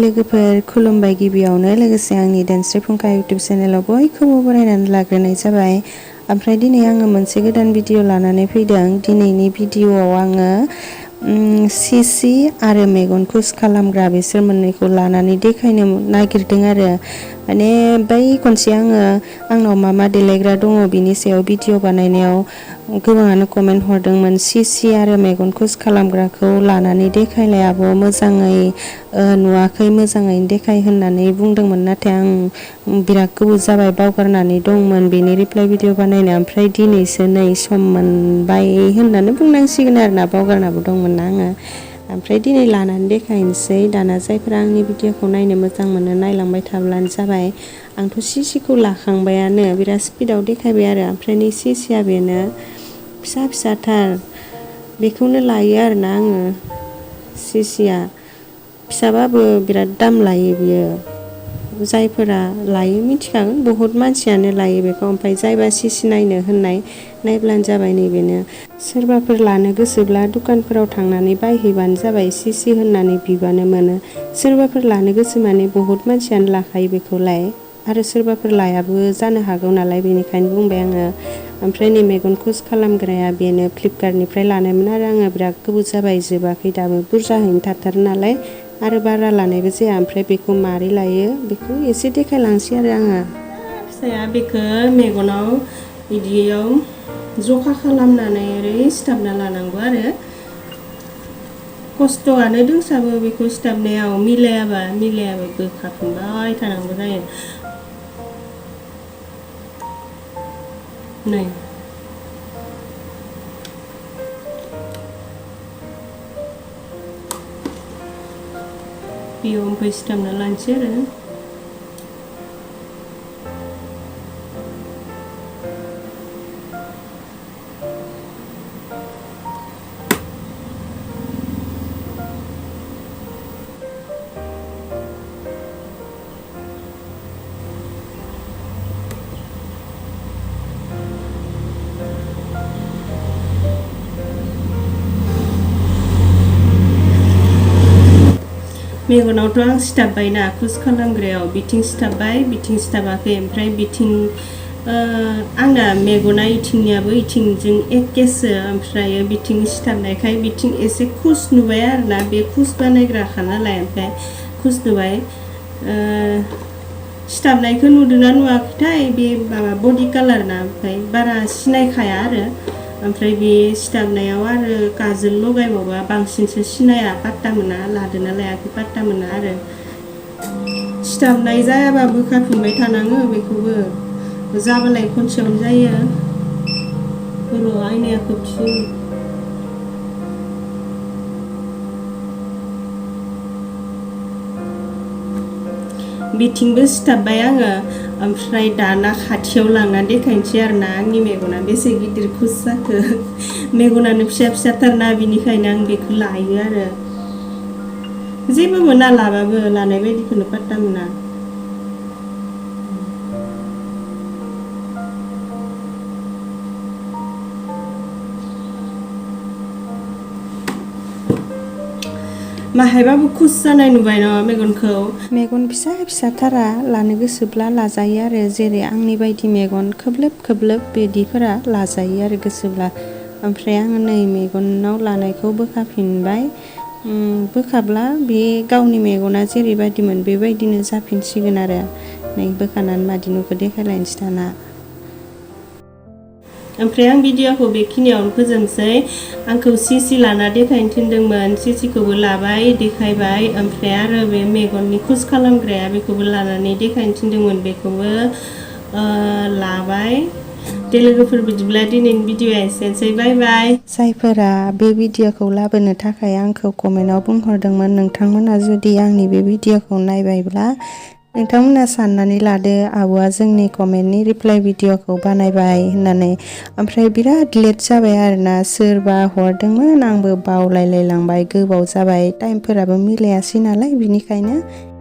लोगोफोर खुलुमबाय गिबियावनो लोगोसे आंनि देनस्रि फुंखा इउटुब चेनेलाव बयखौबो बरायनानै लाग्रोनाय जाबाय। ओमफ्राय दिनै आङो मोनसे गोदान भिडिअ लानानै फैदों। दिनैनि भिडिअआव आङो सिसि आरो मेगन खुस खालामग्रा बिसोर मोननैखौ लानानै देखायनो नागिरदों आरो माने बै खनसे आंनाव मा देलायग्रा दङ बिनि सायाव भिडिअ बानायनायाव गोबाङानो कमेन्ट हरदोंमोन सिसि आरो मेगन खुस खालामग्राखौ लानानै देखायलाय आब' मोजाङै नुवाखै मोजाङैनो देखाय होननानै बुंदोंमोन। नाथाय आं बिराद गोबाव जाबाय बावगारनानै दंमोन बेनि रिप्लाइ भिडिअ बानायनो। ओमफ्राय दिनैसो नै सम मोनबाय होननानै बुंनांसिगोन आरोना, बावगारनाबो दंमोन ना आङो। ओमफ्राय दिनै लानानै देखायनोसै। दाना जायफोरा आंनि भिडिअखौ नायनो मोजां मोनो नायलांबाय थाब्लानो जाबाय। आंथ' सिसिखौ लाखांबायानो बिराद स्पिडाव देखायबाय आरो। ओमफ्राय नै सिसिया बेनो फिसा फिसाथार, बेखौनो लायो आरोना आङो। सिसिया फिसाबाबो बिराद दाम लायो बियो। जायफोरा लायो मिथिखागोन, बहुद मानसियानो लायो बेखौ। ओमफ्राय जायबा सिसि नायनो होननाय नायब्लानो जाबाय। नैबेनो सोरबाफोर लानो गोसोब्ला दुखानफोराव थांनानै बायहैबानो जाबाय, सिसि होननानै बिबानो मोनो। सोरबाफोर लानो गोसो माने बहुद मानसियानो लाखायो बेखौलाय, आरो सोरबाफोर लायाबो जानो हागौ नालाय, बेनिखायनो बुंबाय आङो। ओमफ्राय नै मेगन खुस खालामग्राया बेनो फ्लिपकार्टनिफ्राय लानायमोन आरो आङो बिराद गोबाव जाबाय जोबाखै दाबो, बुरजाहैनो थाथारो नालाय आरो बारा लानायबो जाया। ओमफ्राय बेखौ मारै लायो बेखौ एसे देखायलांसै आरो आङो। फिसाया बेखौ मेगनाव बिदियाव जखा खालामनानै ओरै सिथाबना लानांगौ आरो। खस्थ'आनो दंसाबो बेखौ सिथाबनायाव, मिलायाबा बोखाफिनबाय थानांगौ जायो। नै बेयाव ओमफ्राय सिथाबना लानोसै आरो। मेगनावथ' आं सिथाबबायना खुस खालामग्रायाव, बिथिं सिथाबबाय बिथिं सिथाबाखै। ओमफ्राय बिथिं आंना मेगना इथिंनियाबो इथिंजों एखेसो, ओमफ्राय बिथिं सिथाबनायखाय बिथिं एसे खुस नुबाय आरोना, बे खुस बानायग्राखा नालाय। ओमफ्राय खुस नुबाय। सिथाबनायखौ नुदोंना नुवाखैथाय, बे माबा बडि कालार ना, ओमफ्राय बारा सिनायखाया आरो। ओमफ्राय बे सिथाबनायाव आरो काजोल लगायबावबा बांसिनसो सिनाया, पात्ता मोना, लादोना लायाखै पात्ता मोना आरो। सिथाबनाय जायाबा बोखाफिनबाय थानाङो बेखौबो, जाबालाय खनसेयावनो जायो। र' आयनाया खोबसै। बिथिंबो सिथाबबाय आङो। ओमफ्राय दाना खाथियाव लांना देखायनोसै आरोना आंनि मेगना बेसे गिदिर खुस जाखो। मेगनानो फिसा फिसाथारना, बिनिखायनो आं बेखौ लायो आरो। जेबो मोना लाबाबो, लानाय बायदिखौनो पात्ता मोना। माहायबाबो खुस जानाय नुबाय न मेगनखौ। मेगन फिसा फिसाथारा लानो गोसोब्ला लाजायो आरो, जेरै आंनि बायदि मेगन खोब्लोब खोब्लोब बिदिफोरा लाजायो आरो गोसोब्ला। ओमफ्राय आङो नै मेगनाव लानायखौ बोखाफिनबाय। बोखाब्ला बे गावनि मेगना जेरैबायदिमोन बेबायदिनो जाफिनसिगोन आरो। नै बोखानानै मादि नुखो देखायलायनोसै दाना। ओमफ्राय आं भिडिअखौ बेखिनियावनो फोजोबनोसै। आंखौ सिसि लाना देखायनो थिनदोंमोन, सिसिखौबो लाबाय देखायबाय। ओमफ्राय आरो बे मेगननि खुस खालामग्राया बेखौबो लानानै देखायनो थिनदोंमोन, बेखौबो लाबाय। दे लोगोफोर बिदिब्ला दिनैनि भिडिअआ एसेनोसै, बाय बाय। जायफोरा बे भिडिअखौ लाबोनो थाखाय आंखौ कमेन्टआव बुंहरदोंमोन, नोंथांमोना जुदि आंनि बे भिडिअखौ नायबायब्ला नोंथांमोना साननानै लादो आब'आ जोंनि कमेन्टनि रिप्लाइ भिडिअखौ बानायबाय होननानै। ओमफ्राय बिराद लेट जाबाय आरोना, सोरबा हरदोंमोन आंबो बावलायलायलांबाय, गोबाव जाबाय, टाइमफोराबो मिलायासै नालाय, बिनिखायनो